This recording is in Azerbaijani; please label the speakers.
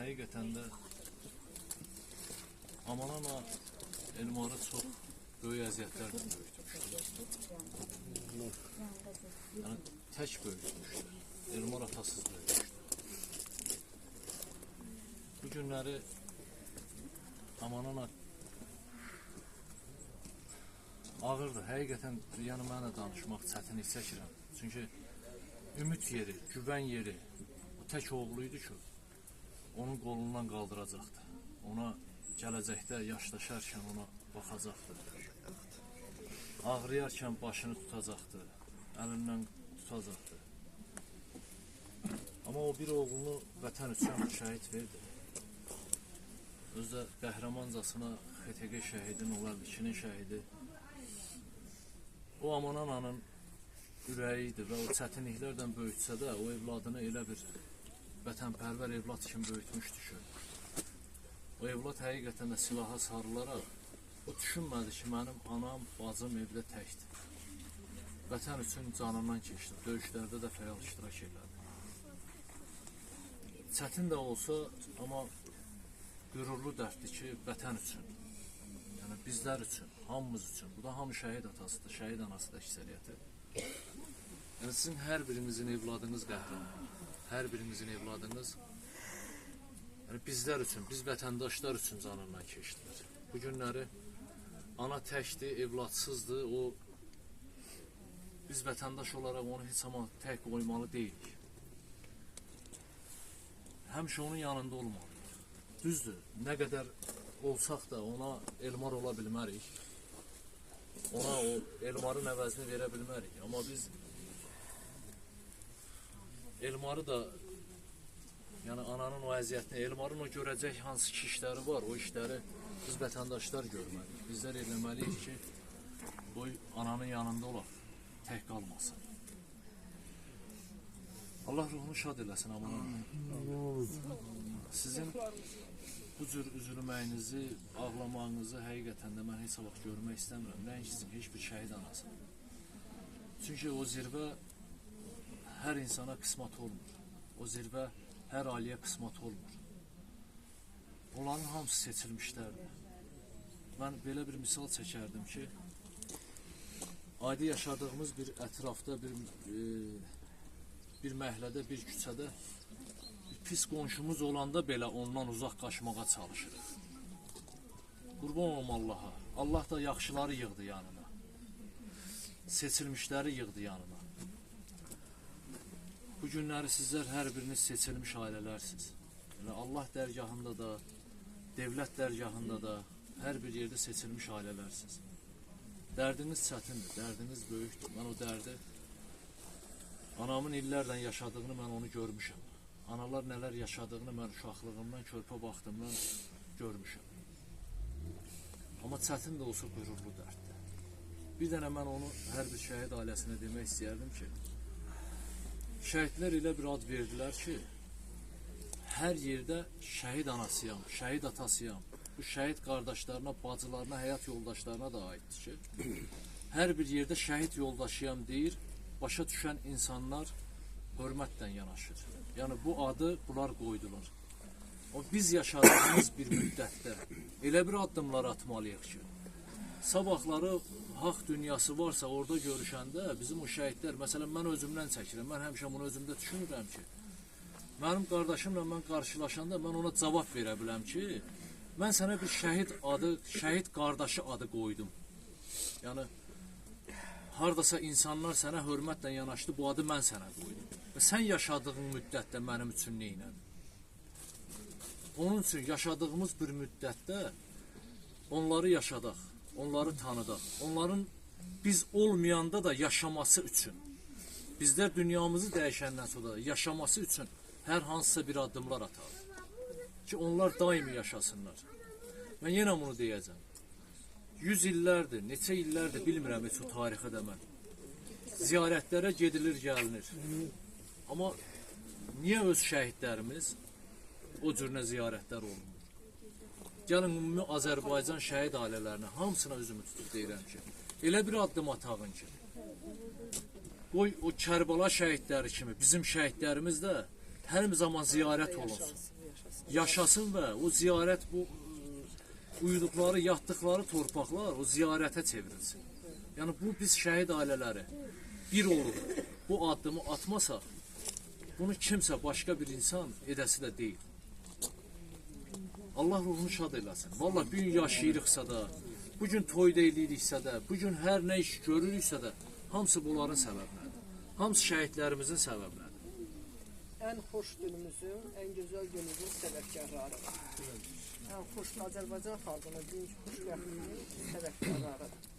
Speaker 1: Həqiqətən də Aman ana Elmarı çox böyük əziyyətlərlə böyütmüşdü. Yəni tək böyütmüşdü. Elmar atasız böyümüşdü. Bu günləri Aman ana ağırdır. Həqiqətən yəni mənə danışmaq çətinlik çəkirəm. Çünki ümid yeri, güvən yeri o tək oğlu idi ki, onun qolundan qaldıracaqdı. Ona gələcəkdə yaşlaşarkən ona baxacaqdı. Ağrıyarkən başını tutacaqdı, əlindən tutacaqdı. Amma o bir oğlunu vətən üçün şəhid verdi. Özü də qəhrəmancasına XTQ şəhidi, 52-nin şəhidi. O Aman ananın ürəyi idi və o çətinliklərlə böyütsə də o evladını elə bir vətənpərvər evlad kimi böyütmüşdü ki, o evlad həqiqətən də silaha sarılaraq o düşünmədi ki, mənim anam, bacım evdə təkdir. Vətən üçün canından keçdi, döyüşlərdə də fəal iştirak elədi. Çətin də olsa, amma qürurlu dərddir ki, vətən üçün, yəni bizlər üçün, hamımız üçün. Bu da hamı şəhid atasıdır, şəhid anasıdır əksəriyyəti. Yəni sizin hər birinizin evladınız qəhrəman, hər birinizin evladınız yəni bizlər üçün, biz vətəndaşlar üçün canından keçdilər. Bu günləri ana təkdir, evladsızdır, o biz vətəndaş olaraq onu heç zaman tək qoymalı deyilik. Həmişə onun yanında olmalıyıq. Düzdür, nə qədər olsaq da ona Elmar ola bilmərik. Ona o Elmarın əvəzini verə bilmərik. Amma biz Elmarı da, yəni ananın o əziyyətini, Elmarın o görəcək hansı ki işləri var, o işləri biz vətəndaşlar görməliyik. Bizlər eləməliyik ki, qoy ananın yanında olaq, tək qalmasın. Allah ruhunu şad eləsin aman ana. Sizin bu cür üzülməyinizi, ağlamağınızı həqiqətən də mən heç vaxt görmək istəmirəm. Nəinki sizin, heç bir şəhid anasını. Çünki o zirvə hər insana qismət olmur. O zirvə hər ailəyə qismət olmur. Onların hamısı seçilmişlərdir. Mən belə bir misal çəkərdim ki, adi yaşadığımız bir ətrafda, bir məhəllədə, bir küçədə bir pis qonşumuz olanda belə ondan uzaq qaçmağa çalışırıq. Qurban olum Allaha. Allah da yaxşıları yığdı yanına. Seçilmişləri yığdı yanına. Bu günləri sizlər hər biriniz seçilmiş ailələrsiniz. Yəni Allah dərgahında da, dövlət dərgahında da hər bir yerdə seçilmiş ailələrsiniz. Dərdiniz çətindir, dərdiniz böyükdür. Mən o dərdi anamın illərlə yaşadığını mən onu görmüşəm. Analar nələr yaşadığını mən uşaqlığımdan, körpə vaxtımdan görmüşəm. Amma çətin də olsa qürurlu dərddir. Bir dənə mən onu hər bir şəhid ailəsinə demək istəyərdim ki, şəhidlər elə bir ad verdilər ki, hər yerdə şəhid anasıyam, şəhid atasıyam. Bu şəhid qardaşlarına, bacılarına, həyat yoldaşlarına da aiddir ki, hər bir yerdə şəhid yoldaşıyam deyir, başa düşən insanlar hörmətlə yanaşır. Yəni bu adı bunlar qoydular. O biz yaşadığımız bir müddətdə elə bir addımlar atmalıyıq ki, sabahları haqq dünyası varsa orada görüşəndə bizim o şəhidlər, məsələn mən özümdən çəkirəm, mən həmişə bunu özümdə düşünürəm ki, mənim qardaşımla mən qarşılaşanda mən ona cavab verə biləm ki, mən sənə bir şəhid adı, şəhid qardaşı adı qoydum. Yəni hardasa insanlar sənə hörmətlə yanaşdı, bu adı mən sənə qoydum. Və sən yaşadığın müddətdə mənim üçün neynədin? Onun üçün yaşadığımız bir müddətdə onları yaşadaq, onları tanıdaq. Onların biz olmayanda da yaşaması üçün, bizlər dünyamızı dəyişəndən sonra da yaşaması üçün hər hansısa bir addımlar atalım. Ki onlar daimi yaşasınlar. Mən yenə bunu deyəcəm. 100 illərdir, neçə illərdir bilmirəm heç o tarixi də mən. Ziyarətlərə gedilir, gəlinir. Amma niyə öz şəhidlərimiz o cürünə ziyarətlər olunmur? Gəlin ümumi Azərbaycan şəhid ailələrinə hamısına üzümü tutub deyirəm ki, elə bir addım atağın ki, qoy o Kərbəla şəhidləri kimi bizim şəhidlərimiz də hər zaman ziyarət olunsun. Yaşasın və o ziyarət bu uyuduqları, yatdıqları torpaqlar o ziyarətə çevrilsin. Yəni bu biz şəhid ailələri bir olub bu addımı atmasaq, bunu kimsə başqa bir insan edəsi də deyil. Allah ruhunu şad eləsin. Vallahi bu gün yaşayırıqsa da, bu gün toyda eləyiriksə də, bu gün hər nə iş görürüksə də, hamısı bunların səbəbinədir. Hamısı şəhidlərimizin səbəbinədir.
Speaker 2: Ən xoş günümüzün, ən gözəl günümüzün səbəbkarlarıdır. Ən xoş Azərbaycan xalqının bugünkü xoşbəxtliyinin səbəbkarlarıdır.